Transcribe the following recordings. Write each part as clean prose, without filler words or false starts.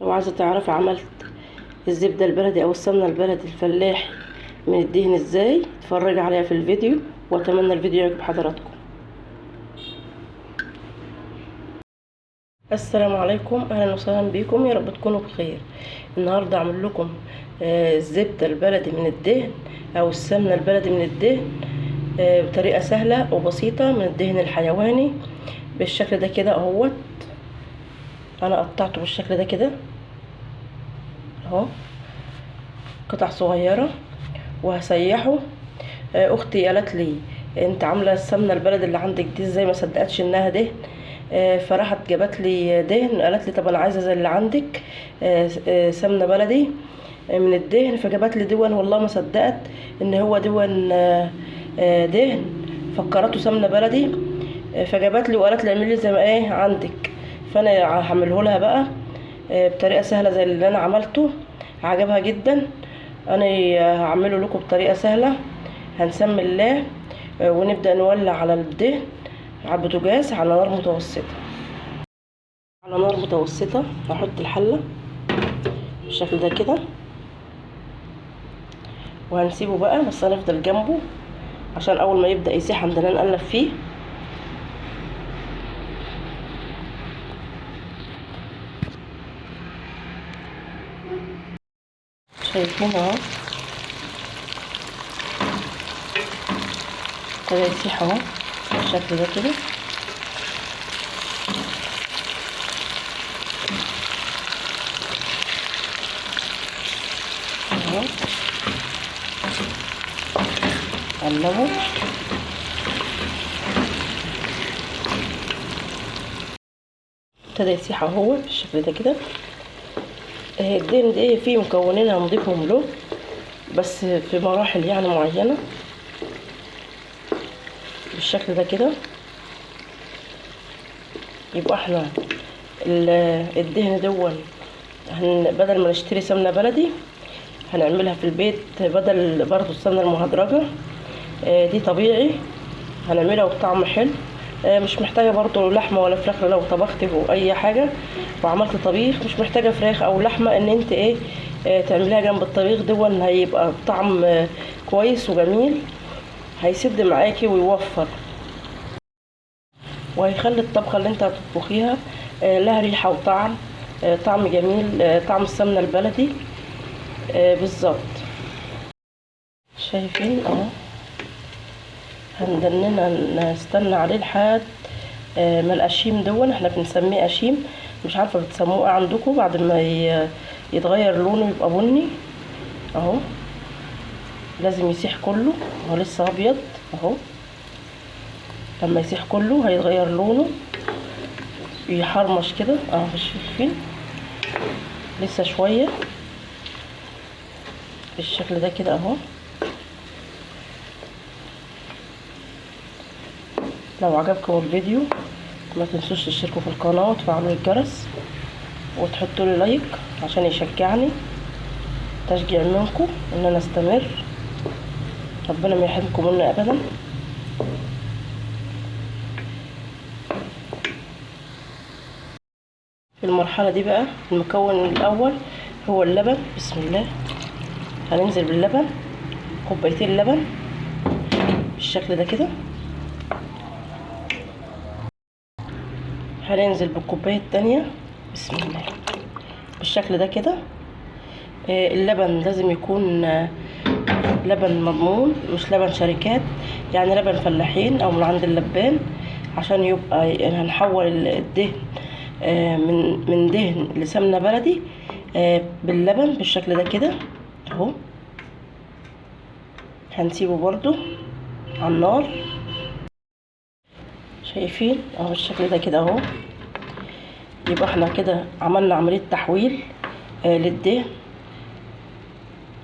لو عايزه تعرفي عملت الزبدة البلدي او السمنة البلدي الفلاحي من الدهن ازاي، اتفرجي عليها في الفيديو، واتمنى الفيديو يعجب حضراتكم. السلام عليكم، اهلا وسهلا بكم، يا رب تكونوا بخير. النهارده اعمل لكم الزبدة البلدي من الدهن او السمنة البلدي من الدهن بطريقة سهلة وبسيطة من الدهن الحيواني بالشكل ده كده اهوت. انا قطعته بالشكل ده كده اهو، قطع صغيرة، وهسيحه. اختي قالت لي انت عامله السمنة البلدي اللي عندك دي ازاي، ما صدقتش انها دهن. فراحت جابت لي دهن، قالت لي طب انا عايزه زي اللي عندك سمنه بلدي من الدهن، فجابت لي دون، والله ما صدقت ان هو دون دهن، فكرته سمنه بلدي، فجابت لي وقالت لي اعملي لي زي ما ايه عندك. فانا هعمله لها بقى بطريقة سهلة زي اللي انا عملته، عجبها جدا. انا هعمله لكم بطريقة سهلة. هنسمي الله ونبدا نولع على الدهن على البوتاجاز على نار متوسطه. على نار متوسطه هحط الحلة بالشكل ده كده، وهنسيبه بقى، بس هنفضل جنبه عشان اول ما يبدا يسيح عندنا نقلب فيه. شايفين اهو ابتدى يسيح اهو بالشكل ده كده. اهو قلبه، ابتدى يسيح اهو بالشكل ده كده. الدهن ده فيه مكونين هنضيفهم له بس في مراحل يعني معينة بالشكل ده كده. يبقى احنا الدهن دون بدل ما نشتري سمنه بلدي هنعملها في البيت، بدل برضو السمنة المهدرجه دي طبيعي هنعملها وبطعم حلو، مش محتاجه برضو لحمه ولا فراخ. لو طبختي اي حاجة وعملت طبيخ مش محتاجه فراخ او لحمه ان انت ايه تعمليها جنب الطبيخ دون، هيبقى بطعم كويس وجميل، هيسد معاكي ويوفر، وهيخلي الطبخة اللي انت هتطبخيها لها ريحه وطعم، طعم جميل، طعم السمنة البلدي بالظبط. شايفين اهو، هندننا نستنى عليه لحد ما القشيم دون، احنا بنسميه قشيم، مش عارفه بتسموه ايه عندكم، بعد ما يتغير لونه يبقى بني اهو. لازم يسيح كله، هو لسه ابيض اهو، لما يسيح كله هيتغير لونه، يحرمش كده اهو. شايفين لسه شوية بالشكل ده كده اهو. لو عجبكم الفيديو ما تنسوش تشتركوا في القناة وتفعلوا الجرس وتحطوا لي لايك عشان يشجعني، تشجيع منكم ان انا استمر. ربنا ما يحرمكم مني ابدا. في المرحلة دي بقى المكون الاول هو اللبن. بسم الله، هننزل باللبن، كوبايتين لبن بالشكل ده كده. هننزل بالكوبايه التانية، بسم الله، بالشكل ده كده. اللبن لازم يكون لبن مضمون، مش لبن شركات، يعني لبن فلاحين او من عند اللبان، عشان يبقى يعني هنحول الدهن من دهن لسمنه بلدي باللبن بالشكل ده كده اهو. هنسيبه برضو على النار، شايفين اهو بالشكل ده كده اهو. يبقى احنا كده عملنا عملية تحويل للدهن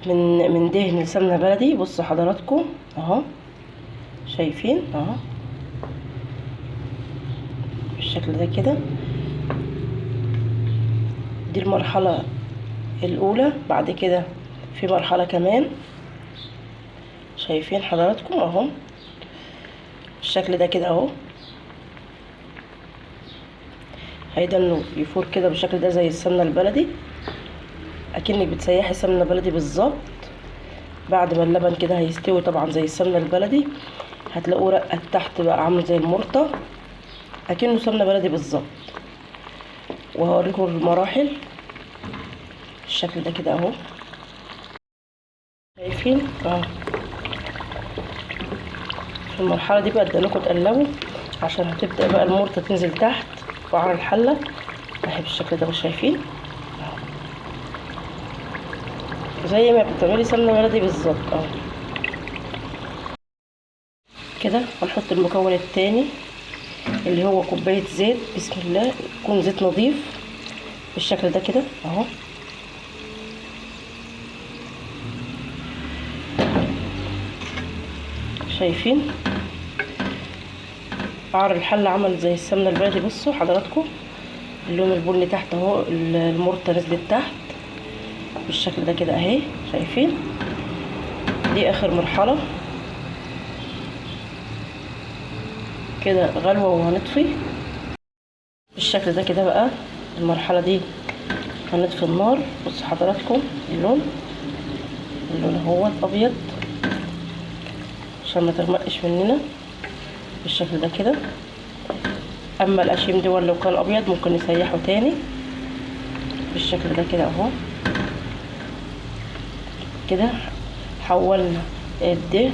من دهن لسمنه بلدي. بصوا حضراتكم اهو، شايفين اهو بالشكل ده كده. دي المرحلة الاولى، بعد كده في مرحلة كمان، شايفين حضراتكم اهو بالشكل ده كده اهو. هيدا يفور كده بالشكل ده زي السمنة البلدي، اكنك بتسيحي سمنه بلدي بالظبط. بعد ما اللبن كده هيستوي طبعا زي السمنة البلدي، هتلاقوه رقت تحت بقى عامل زي المرطه، اكنه سمنه بلدي بالظبط. وهوريكم المراحل بالشكل ده كده اهو، شايفين اهو. في المرحلة دي بقى ادانكم تقلبوا عشان هتبدا بقى المرطه تنزل تحت وعلى الحلة اهي بالشكل ده، شايفين زي ما بتعملي سمنه بلدي بالظبط اهو كده. هنحط المكون التاني اللي هو كوباية زيت، بسم الله، يكون زيت نظيف بالشكل ده كده اهو. شايفين قعر الحلة عمل زي السمنة البلدي. بصوا حضراتكم اللون البني تحت اهو، المرطه نزلت تحت بالشكل ده كده اهي، شايفين. دي اخر مرحلة كده، غلوه وهنطفي بالشكل ده كده. بقى المرحلة دي هنطفي النار. بصوا حضراتكم اللون اهو ابيض عشان ما تغمقش مننا بالشكل ده كده. اما القشيم دول لو كان ابيض ممكن نسيحه تاني بالشكل ده كده اهو. كده حولنا الدهن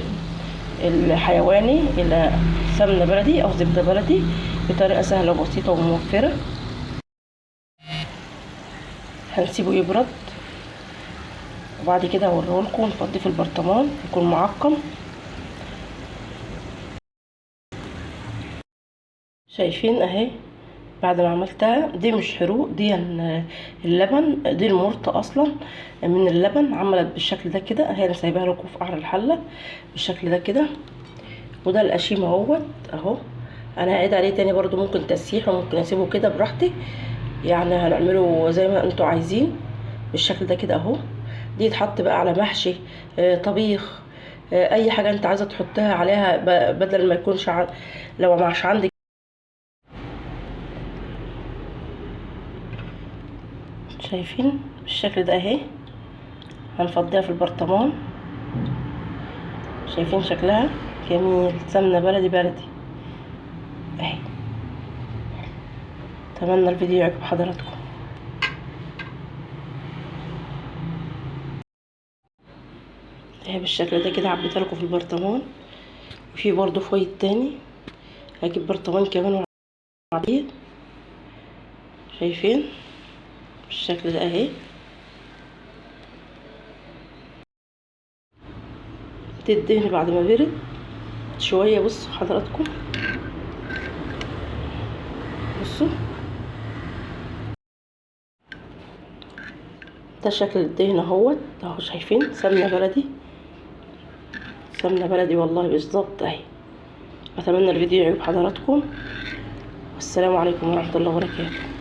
الحيواني الى سمنه بلدي او زبدة بلدي بطريقة سهلة وبسيطة وموفره. هنسيبه يبرد وبعد كده هوريهولكم. نفضيه في البرطمان يكون معقم. شايفين اهي بعد ما عملتها، دي مش حروق، دي اللبن، دي المرطه اصلا من اللبن عملت بالشكل ده كده اهي. انا سايباها لكم في قعر الحلة بالشكل ده كده. وده القشيم اهوت اهو، انا هعيد عليه تاني برضو، ممكن تسيح وممكن اسيبه كده براحتي، يعني هنعمله زي ما انتوا عايزين بالشكل ده كده اهو. دي يتحط بقى على محشي، طبيخ، اي حاجة انت عايزه تحطها عليها، بدل ما يكونش لو مش عندك. شايفين بالشكل ده اهي. هنفضيها في البرطمان. شايفين شكلها جميل، سمنه بلدي بلدي اهي. اتمنى الفيديو يعجب حضراتكم. اهي بالشكل ده كده عبيتها لكم في البرطمان. وفي برضو فويد تاني، هجيب برطمان كمان وعبيه. شايفين بالشكل ده اهي. الدهن بعد ما برد شوية، بصوا حضراتكم، بصوا ده شكل الدهن اهوت اهو. شايفين سمنه بلدي، سمنه بلدي والله بالظبط اهي. اتمنى الفيديو يعجب حضراتكم، والسلام عليكم ورحمة الله وبركاته.